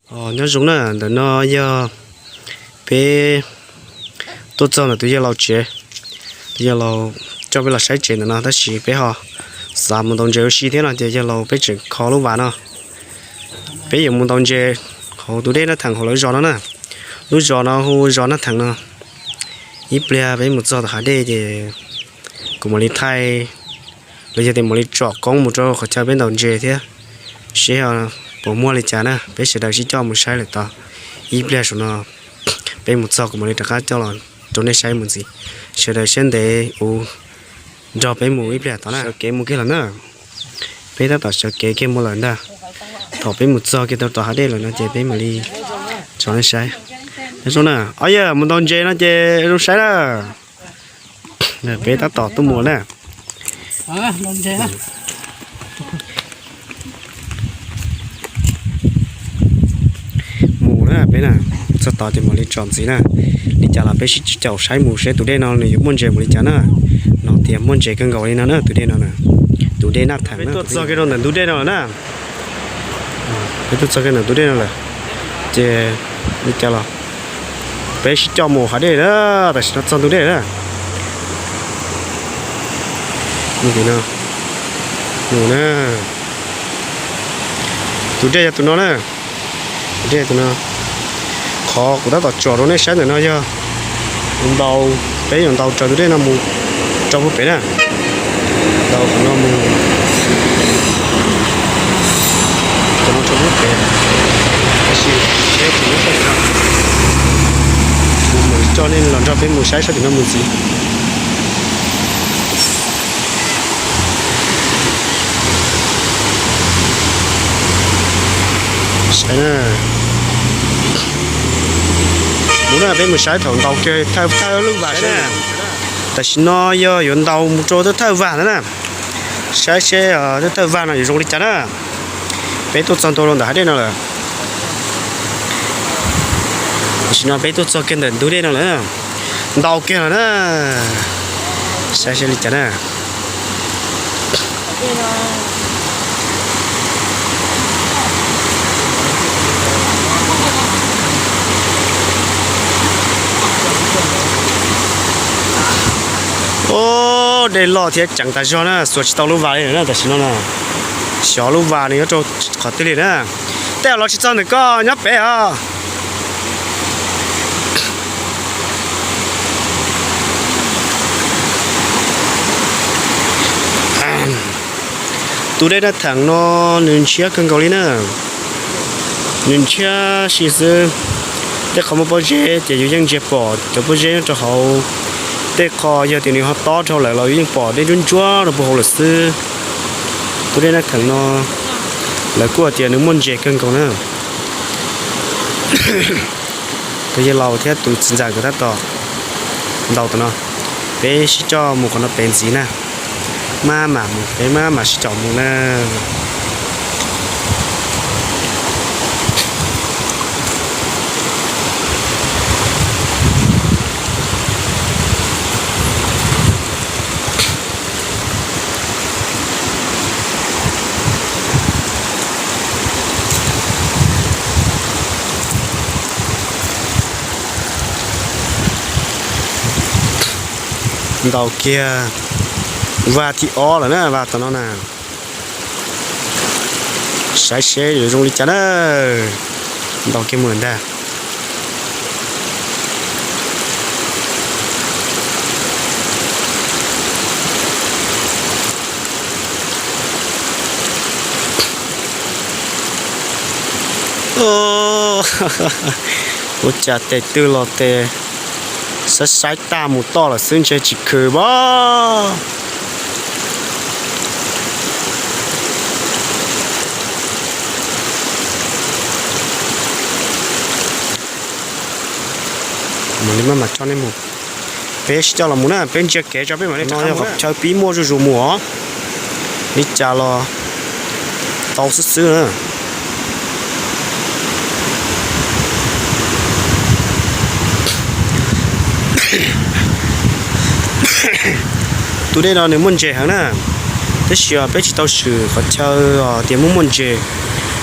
Nyob zoo na, ntawm no yog peb tuaj txog ntawm tus yawg laus tsev. Tus yawg laus coj peb los saib tsev ntawm no, tab sis peb ho xav mus ntaus ntses ua si thiab no ces yawg laus peb tseem kho lub vas no. Peb yuav mus ntaus ntses hauv tus dej Naj Theem hauv lawv zos no na. Lub zos no hu zos Naj Theem no. Ib pliag peb mus txog tom hav dej ces kuv mam li thaij, los yog tias mam li tsom koob mus rau qhov chaw peb ntaus ntses thiab, seb puas muaj li cas na. Peb sawv daws sib coj mus saib lawm tod. Ib pliag saum no peb mus txog kuv mam li rov qab coj los rau nej saib mus ntxiv. Sawv daws siab ntev ua nrog peb mus ib pliag tod na. Sawv kev mus kiag lawm na. Peb tab tom sawv kev kiag mus lawm ntag. Thaum peb mus txog kiag rau tom hav dej lawm no ces peb mam li tso nej saib. Nyob zoo na, ob yawg mus ntaus ntses no ces zoo saib na. Peb tab tom tuaj mus na. Mus na peb na, txog tod ces mam li tso ntxiv na. Li cas los peb sib caum saib mus seb tus dej no nws yuav muaj ntses mus li cas na. No tias muaj ntses kawg nkaus li no na tus dej no. Tus dej Naj Theem na. Peb tuaj txog kiag rau ntawm ntug dej no lawm na. Peb tuaj txog kiag ntawm ntug dej no lawm ces li cas los peb sib coj mus hav dej na. Tam sim no txog ntug dej na. Mus na, tus dej yog tus no na. Tus dej tus no. Qhov kuv tab tom tsom rau nej saib ntawm no yog ntaus, peb yuav ntaus raws tus dej no mus rau puag pem na. Ntaus qhov no mus, qhov no rau puag pem. Tab sis seb puas muaj sab tim no. Kuv mam coj nej los nrog peb mus saib sab tim no mus ntxiv. Saib na. Mus na, peb mus saib thaum ntaus kiag thawj thawj lub vas na. Tam sim no yog yuav ntaus mus rau thawj thawj vas ntawd na. Saib seb thawj thawj vas no yuav zoo li cas na. Peb tuaj txog ntua rau ntawm hav dej no lawm. Tam sim no peb tuaj txog kiag ntawm ntug dej no lawm. Ntaus kiag lawm na. Saib seb li cas na. Dej loj thiab ceev tas zog na, xuas tsis tau lub vas li na tam sim no na. Xyov lub vas nws nyob rau qhov twg li na. Tej zaum los tsis txog ntawm koj nyob pem os. Tus dej Naj Theem no nws ntshiab kawg nkaus li na. Nws ntshiab si xwb. Tej qhov muaj pob zeb ces yus yeej ntsia pom cov pob zeb nyob rau hauv. Tej qho yog tias nws ho tob dhau lawm los yus yeej pom dej ntsuab ntsuab rau puag hauv lawm xwb. Tus dej Naj Theem no lawv kuj hais tias nws muaj ntses kawg nkaus na. Tus yawg laus thiab tus txiv ntxawm nkawd tab tom ntaus tom no. Peb sib coj mus qhov no pem ntxiv na. Maj mam mus, peb maj mam sib coj mus na. Ntaus kiag vas thib ob lawm na, vas tom no na. Saib seb yuav zoo li cas na. Ntaus kiag mus lawm ntag. Ua cas tes twg los tes saib saib tag mus toj lawm xwb ntshe tsis khwv pab. Mam li maj mam coj nej mus. Peb sib coj los mus na, peb ntsia kev tso peb mam li rov qab mus. Chaw pib muaj zuj zus mus os. Li cas los tau xwb xwb na. Tus dej no nws muaj ntses heev na, tab sis peb tsis tau swm qhov chaw tias muaj muaj ntses.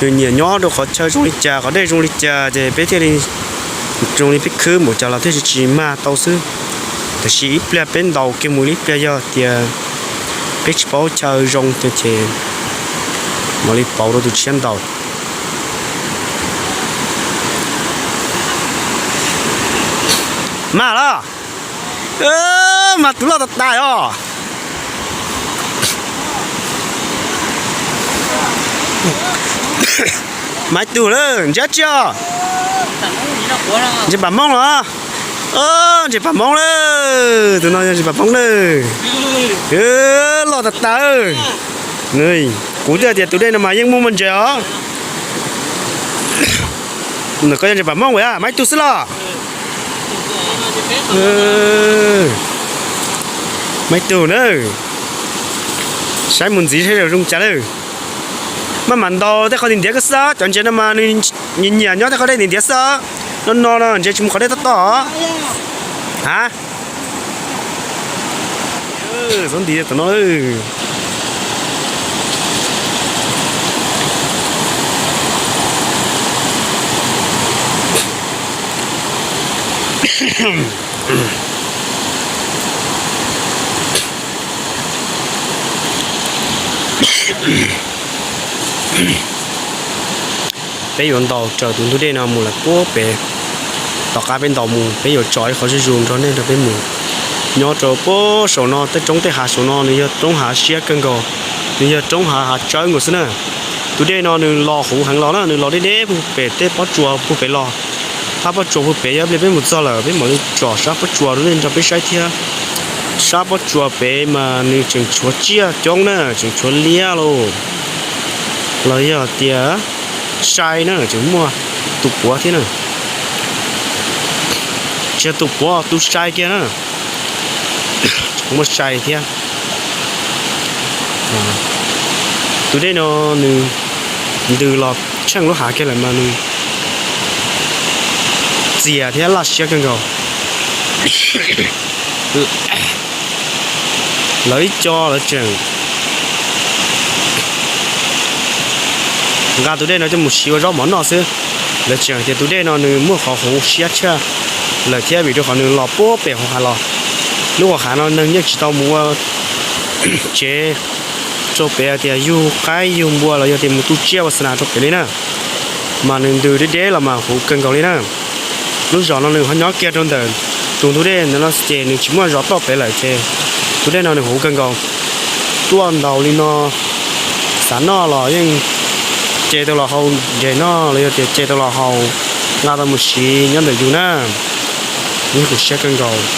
nws nyiam nyob rau qhov chaw zoo li cas, qhov dej zoo li cas ces peb thiaj li zoo li peb khwb mus cas los thiaj tsis mag tau xwb. Tiam sis ib pliag peb ntaus kiag mus ib pliag yog tias peb tsis paub chaw zoo ces mam li pauv rau tus tshiab ntaus. Mag los, mag tus loj tas tas os. Maiv tug lawm, ntsia tsi os. Ntses pam hmoob los? Ntses pam hmoob lawm, tus no yog ntses pam hmoob lawm. Loj tas tas. Kuv twb tias tus dej no mas yeej muaj muaj ntses os. Koj yog ntses pam hmoob a, maiv tug xwb los? Maiv tug na. Saib mus ntxiv saib zoo cas lawm. Maj mam ntaus tej qhov ntiav ntiav koj xwb, cov ntses no mas nws nyiam nyob tej qhov dej ntiav ntiav xwb. No no no ntses tsis mus qhov dej tob tob. A, xav ntiav tom no. Peb yuav ntaus raws tus ntug dej no mus lawm puag pem. Tom qab peb ntaus mus peb yuav tso ib qho zuj zus nrog nej nrog peb mus. Nyob rau puag saum no tej roob tej hav saum no nws yog roob hav siab kawg nkaus, nws yog roob hav hav tsawb nkaus xwb na. Tus dej no nws los huv heev los na, nws los deb deb puag pem tej pob tsuas puag pem los. Thab pob tsuas puag pem yog ib pliag peb mus txog lawm peb mam li tsom sab pob tsuas rau nej nrog peb saib thiab. Sab pob tsuas pem mas nws tseem tshuav tsiaj coob na, tseem tshuav liab lauj, los yog tias sai na, tseem muaj tus puav thiab na. Tsis yog tus puav, tus sai kiag na, tseem muaj sai thiab. Tus dej no nws ntws los tsheej lub hav kiag lawm mas nws txias thiab laj siab kawg nkaus. Lawv ib co lawv tseem nqa tus dej no coj mus siv ua zaub mov noj xwb. Lawv tseem hais tias tus dej no nws muaj qhov huv siab tshaj lawm thiab vim rau qhov nws los puag pem hauv hav los. Lub hauv hav no neeg yeej tsis tau mus ua tsev rau pem hais tias yug qaib yug npua los yog tias mus tu tsiaj ua xas nas rau pem li na. Mas nws ntws deb deb los mas huv kawg nkaus li na. Lub zos no nws ho nyob kiag rau ntawm tus ntug dej ntawd no ces nws tsis muaj zos toj pem lawm ces tus dej no nws huv kawg nkaus. Tuaj ntaus li no xav noj los yeej ce tau los haus nres noj los yog tias ce tau los haus nqa tau mus siv nyob ntawm yus na. Yeej huv siab kawg nkaus.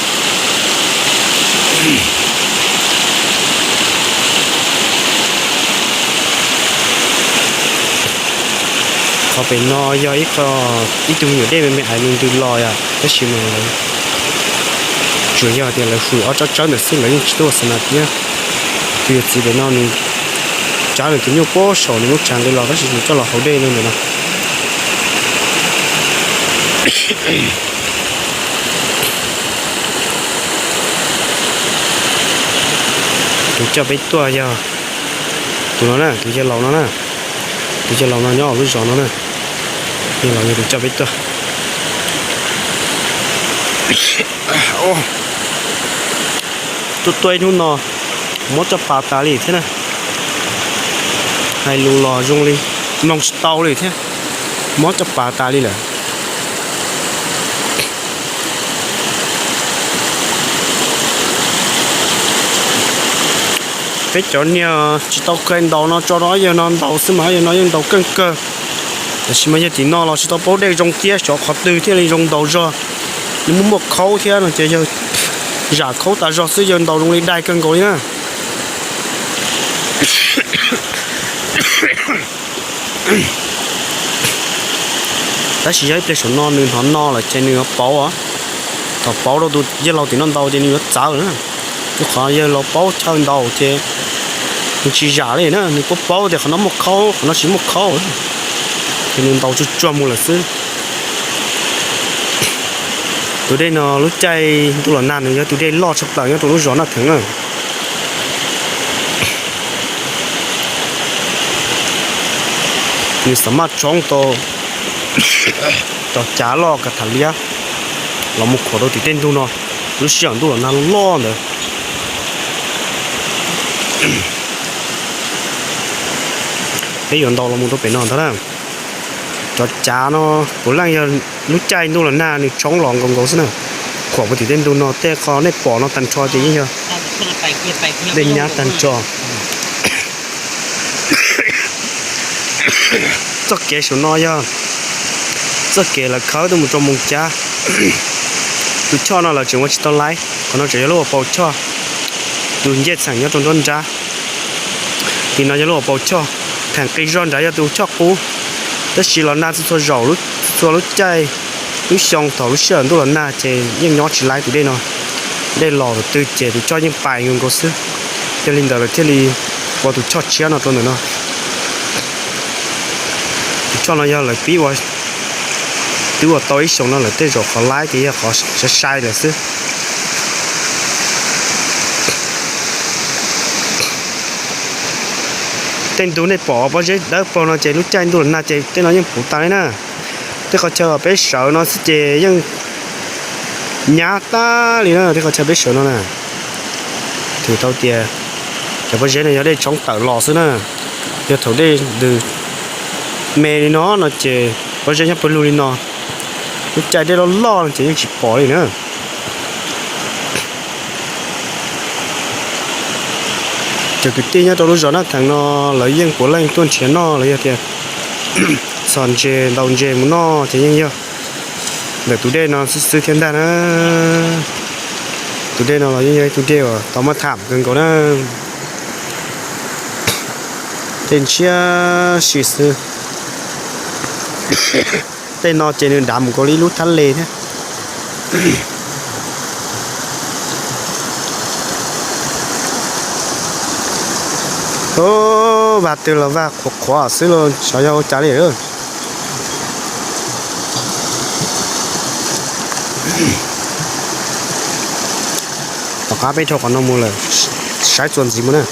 Qhov pem no yog ib qho, ib tug me nyuam dej me me ais nws ntws los yom, tab sis mas lawv tsuas yog tias lawv hwm ob tsob tsawb ntawm xwb, lawv yeej tsis tuaj xas nas thiab. Tus yawm txiv pem no nws cab nws tus nyuj puag saum nws lub tsev nqis los tab sis nws coj los haus dej no ntawm no. Tus coj peb tuaj yog tus no na, tus yawg laus no na. Tus yawg laus no nyob lub zos no na. Yawg laus yog tus coj peb tuaj. Tuaj tuaj ib hnub no mob caj pas tas li thiab na. Hais lus los zoo li mloog tsis tau li thiab, mob caj pas tas li lawm. Peb cov niag tsis tau kawg ntaus no tso rau ob yawg no ntaus xwb mas ob yawg no yeej ntaus keej kawg. Tab sis mas yog tim no los tsis tau paub dej zoo thiab xyov qhov twg thiaj li zoo ntaus zog. Nws muaj muaj khaub thiab no ces yawg zam khaub tas zog xwb yawg ntaus zoo li dai kawg nkaus li na. Tab sis yog ib pliag saum no nws hnov no lawm ces nws yuav pauv os. Thaum pauv rau tus yawg laus tim no ntaus ces nws yuav txawv na. Rau qhov yawg laus paub chaw ntaus ces nws tsis zam li na, nws paub paub tias qhov no muaj khaub qhov no tsis muaj khaub, ces nws ntaus tsuag tsuag mus lawm xwb. Tus dej no lub caij ntuj los nag nws yog tus dej loj tshaj plaws nyob rau lub zos Naj Theev na. Nws xam maj tshoob tau cov cav loj kas tham liab los mus khuam rau tim tej ntug no, lub sij hawm ntuj los nag loj ntawd. Peb yuav ntaus los mus rau pem no ntag na. Cov cav no puav leej yog lub caij ntuj los nag nws tshoob los nkaus nkaus xwb na. Khuam puag tim tej ntug no, tej qho nej pom no tag nrho ces yeej yog dej nyab tag nrho. Txoj kev saum no yog txoj kev lawv khawb tuaj mus rau Moos Cab. Tus choj no lawv tseem ua tsis tau laib, qhov no tseem yog lub hauv paus choj. Tus ncej txheem nyob rau nruab nrab. Tim no yog lub hauv paus choj, theem qis zog nrad yog tus choj qub. Tab sis los nag txhua txhua zaus, txhua lub caij, lub xyoo thaum lub sij hawm ntuj los nag ces yeej nyob tsis laib tus dej no. Dej los tus twg ces tus choj yeej pais nkaus nkaus xwb. Yog li ntawd lawv thiaj li ua tus choj tshiab no rau ntawm no. Tus choj no yog lawv pib ua, twb ua tau ib xyoos no lawm, tej zaum qhov laib ces yog qhov sai sai lawm xwb. Tej ntug nej pom pob zeb dawb paug no ces lub caij ntuj los nag ces tej no yeej puv tas li na. Tej qhov chaw peb sawv no xwb ces yeej nyab tag li na, tej qhov chaw peb sawv no na. Thwm tau tias cov pob zeb no yog dej tshoob tawm los xwb na. Yog thaum dej ntws me li no no ces pob zeb nyob pawg lug li no, lub caij dej loj loj no ces yeej tsis pom li na. Cov kwv tij nyob rau lub zos Naj Theem no lawv yeej puav leej tuaj nrhiav noj los yog tias txhos ntses ntaus ntses mus noj ces yeej yog ntawm tus dej no xwb xwb thiab ntag na. Tus dej no los yeej yog ib tug dej uas tau maj tham kawg nkaus na. Dej ntshiab si xwb. Tej no ces nws dav mus nkaus li ib lub thab le thiab. Vaj twg los vaj qhuav qhuav xwb los xyov yog ua cas li. Tom qab peb dhau qhov no mus lawm, saib txuas ntxiv mus na.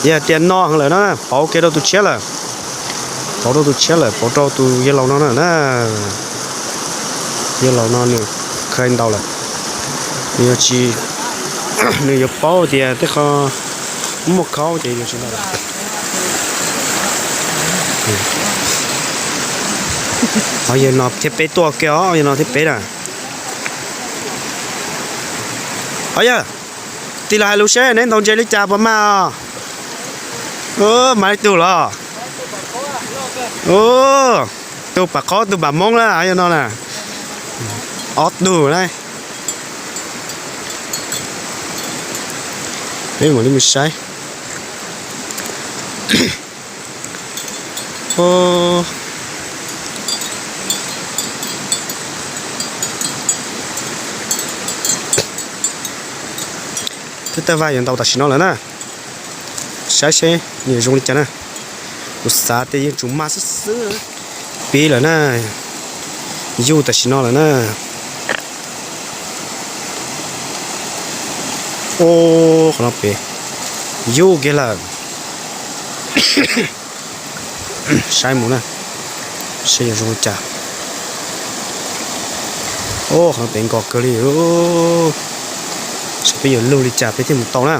Yog tias no heev lawm no, pauv kiag rau tus tshiab lawm. Pauv rau tus tshiab lawm, pauv rau tus yawg laus no na. Yawg laus no nws khaws ntau lawm, nws yuav tsis, nws yuav paub tias tej qho muaj khaub ces yuav tsis ntau. Yawg no thiab peb tuaj kiag os, yawg no thiab peb na. Os yawg, tig los hais lus seb neb ntaus ntses li cas puas mag os? Mag li tug los? Tus pam qaub tus pam moob na, yawg no na. Ob tug na. Peb mam li mus saib. Twb tawg vaj yuav ntaus tam sim no lawm na. Saib seb nws zoo li cas na. Kuv xav tias yeej tsum mag xwb xwb. Pib lawm na. Yuj tam sim no lawm na. Qhov no pem yuj kiag lawm. Saib mus na, saib yuav zoo li cas. Qhov no pem nkos kawg li. Saib peb yuav lug li cas peb thiaj mus tau na.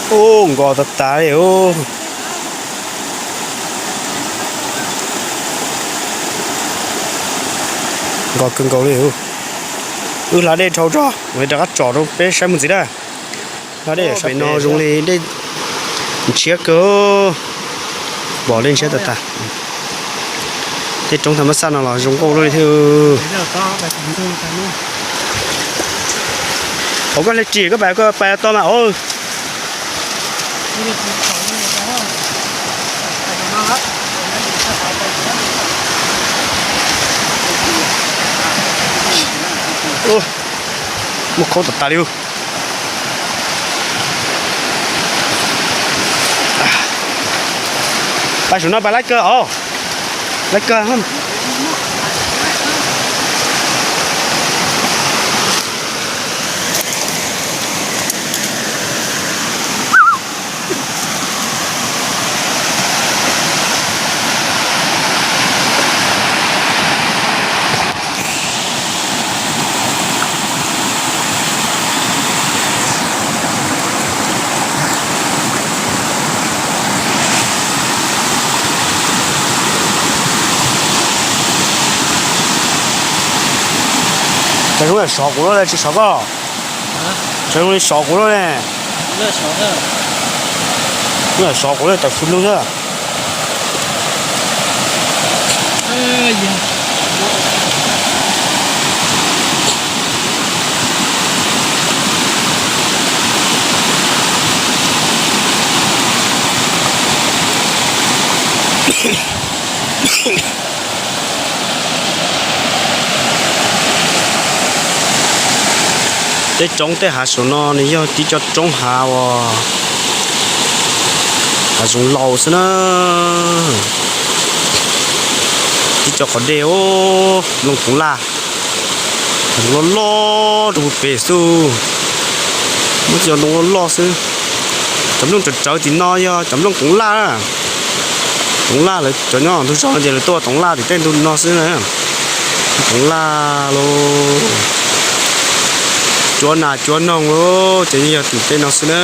Ub, nkos tas tas li. Nkos kawg nkaus li. Wb hla dej dhau tso, rov qab tsom rau peb saib mus ntxiv na. Hla dej pem no zoo li dej ntshiab kawg. Pom dej ntshiab tas tas. Tej roob tham mab xaj no los zoo nkauj luaj li thiab. Ua koj hle ris koj pais koj pais toj mas. Muaj khaub tas tas li. Pais saum no pais laib kawg os. Laib kawg. Tsis zoo li sov kuv lub ne, tsis sov koj. Tsis zoo li sov kuv lub ne. Sov kuv lub tawm fwj lug xwb. Tej roob tej hav saum no nws yog tib co roob hav uas hav zoov laus xwb na. Tib co qhov dej, nplooj toov laj, hav zoov loj loj rau pem xwb. Muaj tib co ntoo loj loj xwb. Cov nplooj tsawv tsawv tim no yog cov nplooj toov laj. Toov laj lawv cov nyob ntug zos no ces lawv tuaj toov laj tim tej ntug no xwb na. Toov laj los cuab nas cuab noog los ces yeej yog tim tej no xwb na.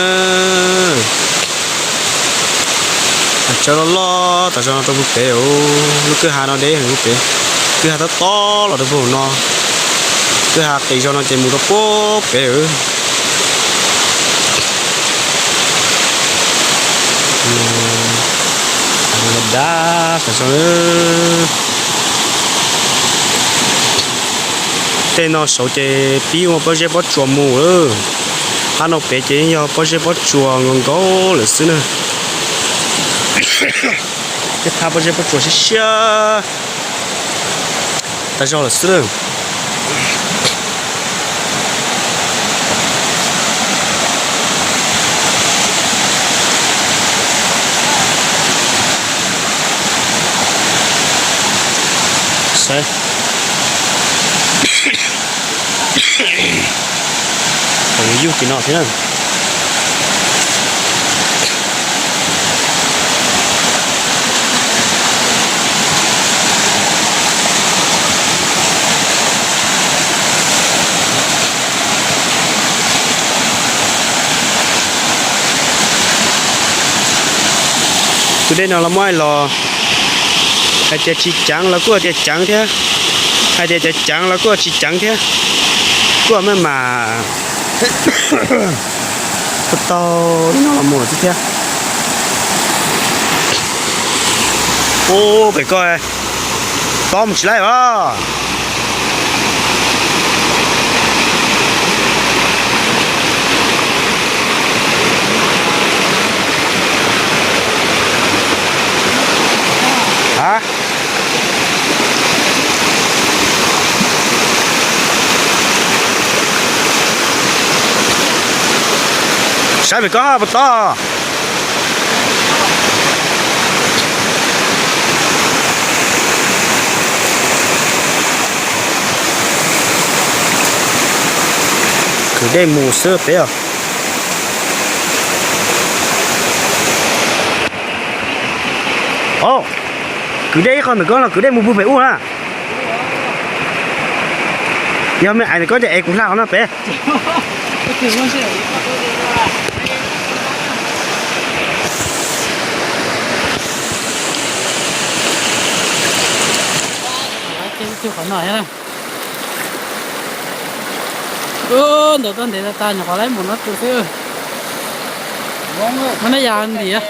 Hav tsawv loj loj tas zog no rau puag pem, lub kwj ha no deb heev puag pem. Kwj ha tob tob los rau puag no. Kwj ha qis zog no ces mus rau puag pem. Dab tas zog. Tej no saud ces pib ua pob zeb pob tsuas mus lawm. Qab no pem ces yeej yog pob zeb pob tsuas nkaus nkaus lawm xwb na. Tej thaj pob zeb pob tsuas siab siab tas zog lawm xwb lawm. Saib, yug tim no thiab na. Tus dej no los muab hais los, hais tias tsis ceev los kuj hais tias ceev thiab, hais tias ceev ceev los kuj tsis ceev thiab, kuj maj mam taug li no los mus xwb thiab. Ub, pem koj, tob mus tsis laib os. Saib pem koj puas tob. Kwv dej mus xwb peb os. Os, kwv dej ib qho ntawm koj no kwv dej mus puag pem ub na. Yog me ais ntawm koj ces es kuv hla qhov no pem. Ntawd toj ntev tas tas nyuam qhuav laib mus no tus xwb. Muab nab yas ntiav.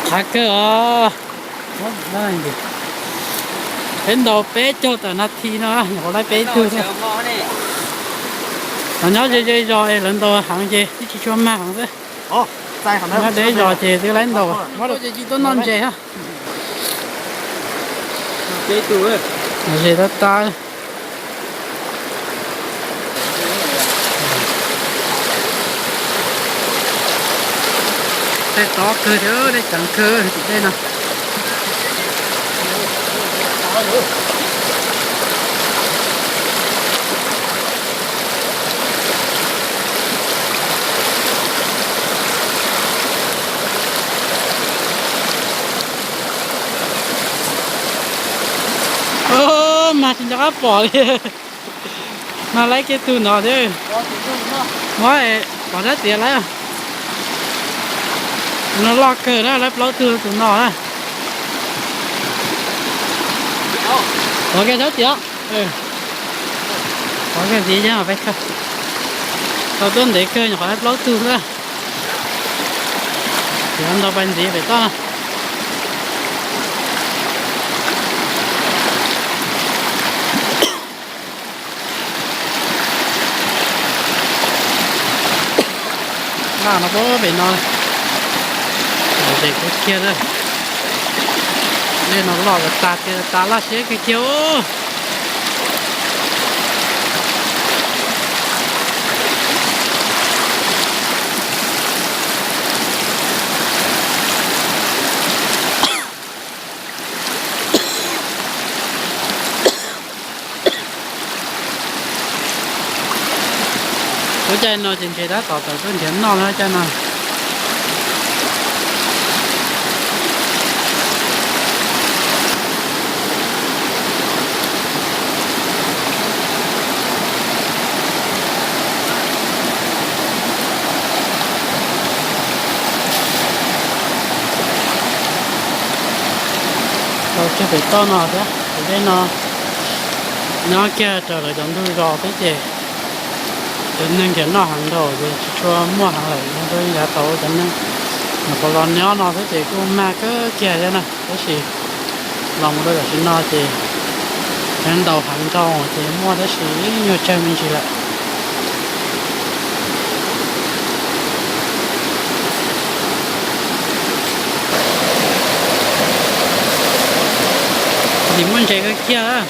Qhav kawg os. Peb ntaus peb caug tawm nas this no nyuam qhuav laib peb tug xwb. Los nyob ze ze zos es lawv ntaus heev ces twb tsis tshua mag heev xwb. Nyob deb zos ces twb laib ntaus. Ces tsis tuaj noj ntses. Ze tab tab. Dej tob kawg thiab dej ceev kawg tim dej no. Mas tsis nco qab pom li. Mas lawv kiag tus no thiab. Muab pom sab tias lawv no loj kawg na, lawv plaub tug tus no na. Pom kiag sab tias, pom kiag ntxiv, tau tuaj ntev kawg nyuam qhuav lawv plaub tug xwb. Ntau pais ntxiv pem toj na. Laj no pem no, ntses kawg kiag na. Dej no loj tas tiag tas, laj siab kawg kiag. Lub caij no ces ntses tab tom tawm tuaj nrhiav noj lawm caij no. Tau kiag pem toj no thiab, tus dej no nyob kiag raws lawv cov ntug zos xwb ces cov neeg nrhiav noj heev dhau ces tsis tshua muaj heev lawm, yog rau yav thaud cov neeg nyuam qhuav los nyob no xwb ces kuj mag kawg kiag thiab na, tab sis los mus rau tam sim no ces cov ntaus heev dhau ces muaj tab sis nyuag tsawg me ntsis lawm. Ntxim muaj ntses kawg kiag.